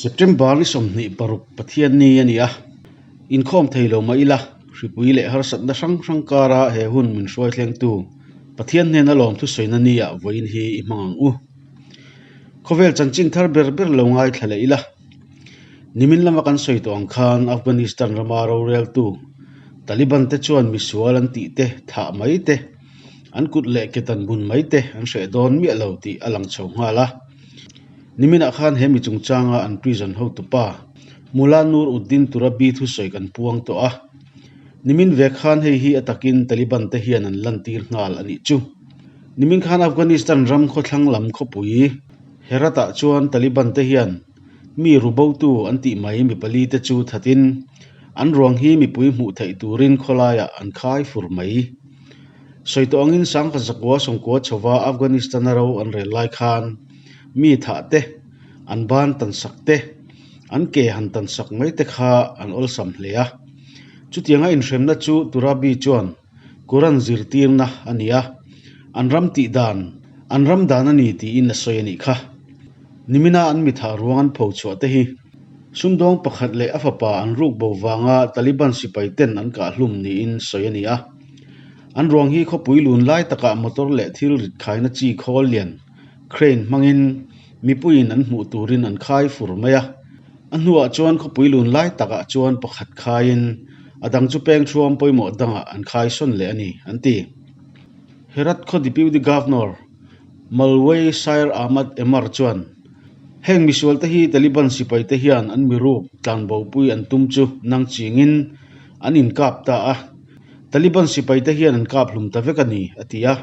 September ni 26 Pathianni a ni a, inkhawm thei lo mah ila, hripui leh harsatna hrang hrang kara he hun min hruai thlengtu Pathian hnena lawmthusawiina nia vawiin hi i hmang ang u. Khawvel chanchin thar ber ber lo ngaithla leh ila, nimin lama kan sawi tawh ang khan Afghanistan rama roreltu Taliban te chuan misual an tih te thah mai te, an kut leh ke tan bun mai te an hreh dawn miah lo tih a lang chho nghal a. Niminah khan he mi chungchanga an prison hotupa Mullah Nur Uddin Turabi thusawi kan puang tawh a. Nimin ve khan hei hi a takin Taliban te hian an lantir nghal a nih chu. Nimin khan Afghanistan ram khawthlang lam khawpui Herat-ah chuan Taliban te hian mi rubotu an tih mai mi pali te chu thatin an ruang hi mipui hmuh theih turin khawlaiah an khai fur mai. Sawi tawh angin sangkhat zakua sawmkua chhova Afghanistan-a ro an rel lai khan mi thah te, an ban tan sak te, an ke han tan sak mai te kha an awlsam hle a. Chutianga inhremna chu Turabi chuan Quran zirtirna a ni a, an ram tih dan, an ram dan a ni tiin a sawi a nih kha. Nimina an mi thah ruang an pho chhuah te hi sumdawng pakhat leh a fapa an ruk bo vanga Taliban sipai ten an kah hlum niin sawi a ni a. An ruang hi khawpui lun lai takah motor leh thil rit khaina chi khawl lian, crane, hmangin mipuiin an hmuh turin an khai fur mai a. A hnuah chuan khawpui lun lai takah chuan pakhat khaiin a dang chu peng thuam pawimawh dangah an khai sawn leh a ni, an ti. Herat khaw Deputy Governor Malwai Sair Ahmad Emar chuan, Heng misualte hi Taliban sipaite hian an miruk tlanbopui an tum chu nang chingin an inkap ta a, Taliban sipaite hian an kap hlum ta vek a ni, a ti a.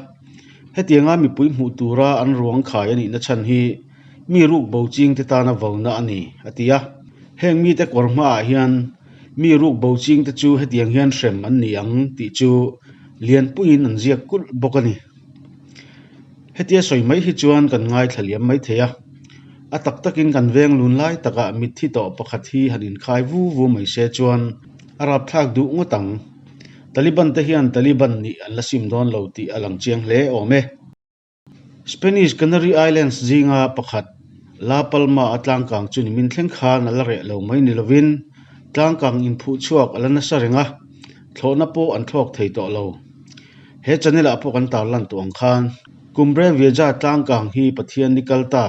Hetianga mipui hmuh tura an ruang khai a nihna chhan hi Mi ruk bo ching te tana vona a ni, a ti a. Heng mite kawr hmaah hian mi ruk bo ching te chu hetiang hian hrem an ni ang tih chu lianpuiin an ziak kulh bawk a ni. Hetia sawi mai hi chuan kan ngaithla liam mai thei a. A tak takin kan veng lun lai takah mitthi tawh pakhat hi han inkhai vu vu mai se chuan a rapthlak duh ngawt ang. Taliban te hian Taliban nih an la sim dawn lo tih a lang chiang hle awm e. Spanish Canary Islands zinga pakhat La Palma a tlangkang chu nimin thleng khan a la reh lo mai ni lovin tlangkang inphuh chhuak a la nasa reng a, thlawhna pawh an thlawk thei tawh lo. He channel ah pawh kan tarlan tawh ang khan Cumbre Vieja tlangkang hi Pathian ni kal ta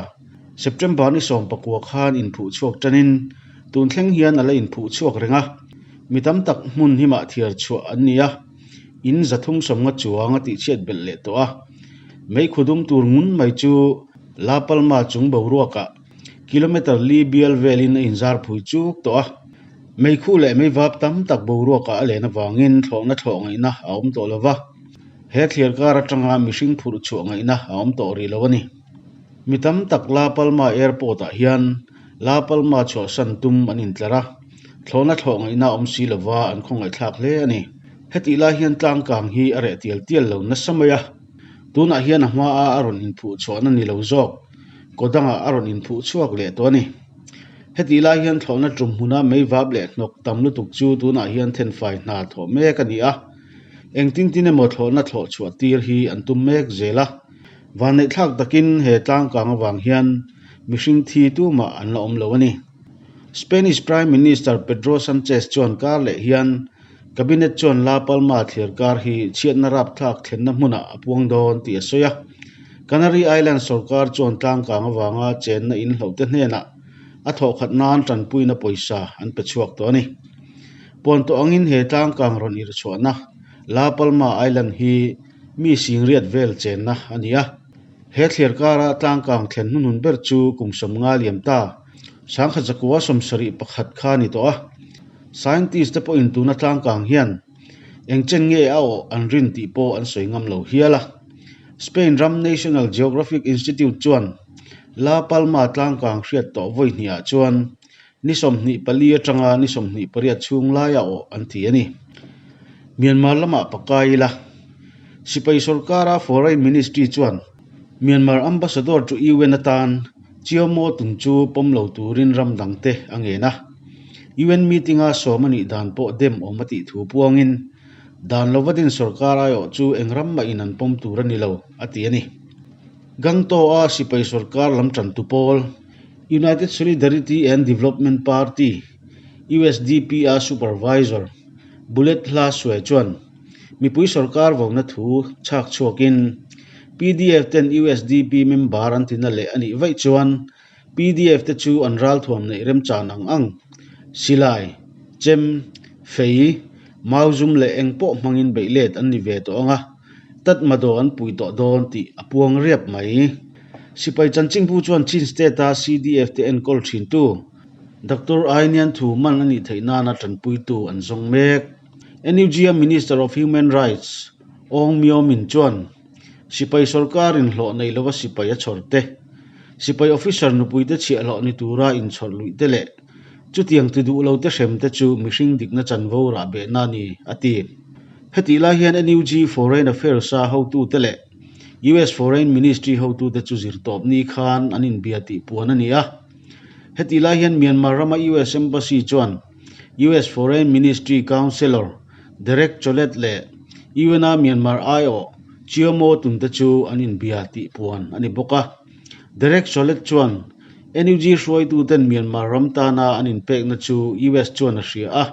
September ni 19 khan inphuh chhuak tanin tun thleng hian a la inphuh chhuak reng a, mi tam tak hmun himah thiar chhuah an ni a. In 350 chuang a tihchhiat belh leh tawh a, meikhu dum tur ngun mai chu La Palma chung boruakah kilometre li bial velin a inzar phui chuk tawh a. Meikhu leh meivap tam tak boruakah a len avangin thlawhna thlawh ngaihna a awm tawh lo va, he thliar kar atanga mihring phurh chhuah ngaihna a awm tawh rih lo a ni. Mi tam tak La Palma Airport-ah hian La Palma chhuahsan tum an intlar a, thlawhna thlawh ngaihna a awm si lova an khawngaihthlak hle a ni. Hetih lai hian tlangkang hi a reh tial tial lo nasa mai a, tunah hian a hmaa a rawn inphuh chhuahna ni lo zawk, kaw dangah a rawn inphuh chhuak leh tawh a ni. Hetih lai hian thlawhna tum hmuna meivap leh hnawk tam lutuk chu tunah hian thenfai hna thawh mek a ni a, engtin tin emaw thlawhna thlawh chhuah tir hi an tum mek zel a. Vanneihthlak takin he tlangkang avang hian mihring thi tumah an la awm lo a ni. Spanish Prime Minister Pedro Sanchez chuan kar leh hian Cabinet chuan La Palma thliar kar hi chhiatna rapthlak thlenna hmunah a puang dawn tih a sawi a. Canary Islands sorkar chuan tlangkang avanga chenna in hlohte hnenah a thawhkhat nan tanpuina pawisa an pe chhuak tawh a ni. Puan tawh angin he tlangkang rawn irhchhuahna La Palma Island hi mi singriat vel chenna a ni a. He thliar kara tlangkang thlen hnuhnun ber chu kum 50 liam ta sangkhat zakua 71 kha a ni tawh a. Scientist te pawhin tuna tlangkang hian eng chen nge a awh an rin tih pawh an sawi ngam lo hial a. Spain ram National Geographic Institute chuan La Palma tlangkang hriat tawh vawi hnihah chuan ni 24 atanga ni 28 chhung laia awh an ti a ni. Myanmar lamah pakai ila sipai sorkara Foreign Ministry chuan Myanmar Ambassador chu UN atan Chiao Mo Tun chu pawm lo turin ram dangte a ngen a. UN meeting-a sawm a nih dan pawh dem awm a tih thu puangin dan lova din sorkar aiawh chu eng ram mahin an pawm tur a ni lo, a ti a ni. Gangtaw-a sipai sorkar lam tantu pawl. United Solidarity and Development Party, USDP, a supervisor Bullet Hla Swe chuan mipui sorkar vona thu chhak chhuakin pdf ten USDP member an tina leh a nih vaih chuan pdf te chu an ralthuam neih remchan ang ang, silai, chem, fei, mauzum leh eng pawh hmangin beih let an ni ve tawh ang a, Tatmadaw an pui tawh dawn tih a puang riap mai. Sipai chanchinbu chuan Chin State-a CDF te enkawl thintu Doctor Ainian thu man a nih theih nana tanpuitu an zawng mek. NUG-a Minister of Human Rights Aung Myo Min chuan sipai sorkarin hlawh nei lova sipai a chhawr te, sipai officer nupuite chhiahhlawh ni tura inchhawr luih te leh chutiang ti duh lo te hrem te chu mihring dikna chanvo rah behna a ni, a ti. Hetih lai hian NUG Foreign Affairs-a hotute leh US Foreign Ministry hotute chu zirtawpni khan an inbia tih puan a ni a. Hetih lai hian Myanmar rama US Embassy chuan US Foreign Ministry Counsellor Derek Chollet leh UN-a Myanmar aiawh Kyaw Moe Tun te chu an inbia tih puan a ni bawk a. Derek Chollet chuan NUG hruaituten Myanmar ram tana an inpekna chu US chuan a hria a.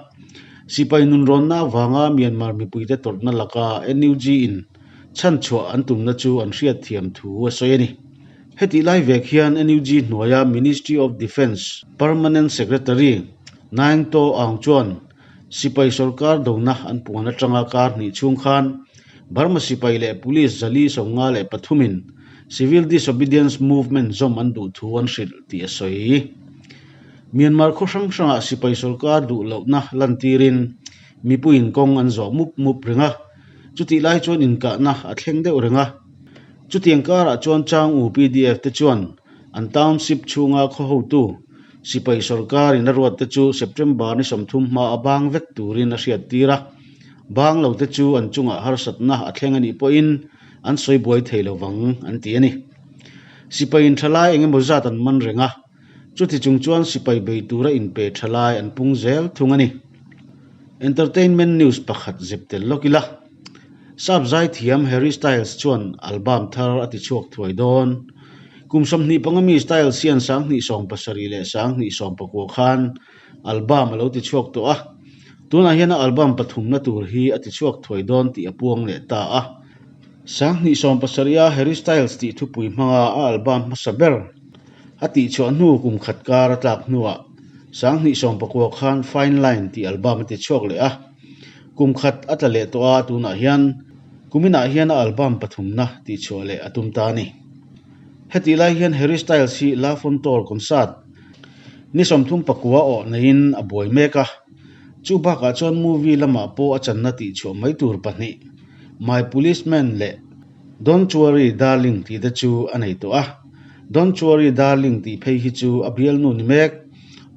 Sipai nunrawnna avanga Myanmar mipuite tawrhna laka NUG-in chhanchhuah an tumna chu an hriatthiam thu a sawi a ni. Hetih lai vek hian NUG hnuaia Ministry of Defence Permanent Secretary Naing Taw Aung chuan sipai sorkar dona an puan atanga kar hnih chhung khan Burma sipai leh police 453 in Civil Disobedience Movement zawm an duh thu an hrilh tih a sawi. Myanmar khaw hrang hrangah sipai sorkar duh lohna lantirin mipuiin kawng an zawh mup mup reng a, chutih lai chuan inkahna a thleng deuh reng a. Chutiang karah chuan Chang U PDF te chuan an township chhunga khaw hotu sipai sorkarin a ruat te chu September ni 30 hma a bang vek turin a hriat tir a, bang lo te chu an chungah harsatna a thleng a nih pawhin an sawi buai thei lo vang an ti a ni. Sipaiin thalai eng emaw zat an man reng a, chuti chung chuan sipai bei tura inpe thalai an pung zel thung a ni. Entertainment news pakhat zep tel lawk ila. Sap zaithiam Harry Styles chuan album thar a ti chhuak thuai dawn. Kum 25 mi Styles hian 2070 leh 2019 khan album a lo ti chhuak tawh a. Tunah hian a album pathumna tur hi a ti chhuak thuai dawn tih a puang leh ta a. 2070 a Harry Styles tih thupui hmanga a album hmasa ber a tih chhuah hnu kum khat kar a tlak hnuah 2019 khan Fine Line tih album a ti chhuak leh a. Kum khat a tla leh tawh a, tunah hian kuminah hian a album pathumna tih chhuah leh a tum ta a ni. Hetih lai hian Harry Styles hi La Fontour concert ni 39 awh neiin a buai mek a, chu bakah chuan movie lamah pawh a channa tih chhuah mai tur pahnih My Policeman leh Don't Worry Darling tih te chu a nei tawh a. Don't Worry Darling tih phei hi chu a bialnu ni mek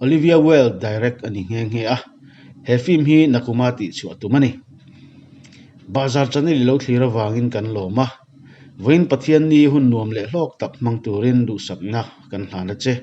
Olivia Wilde direct a ni nghe nghe a. He film hi Nakuma tih chhuah tum a ni. Bahzar channel i lo thlir avangin kan lawm a, vawiin Pathianni hun nuam leh hlawk tak hmang turin duhsakna kan hlan a che.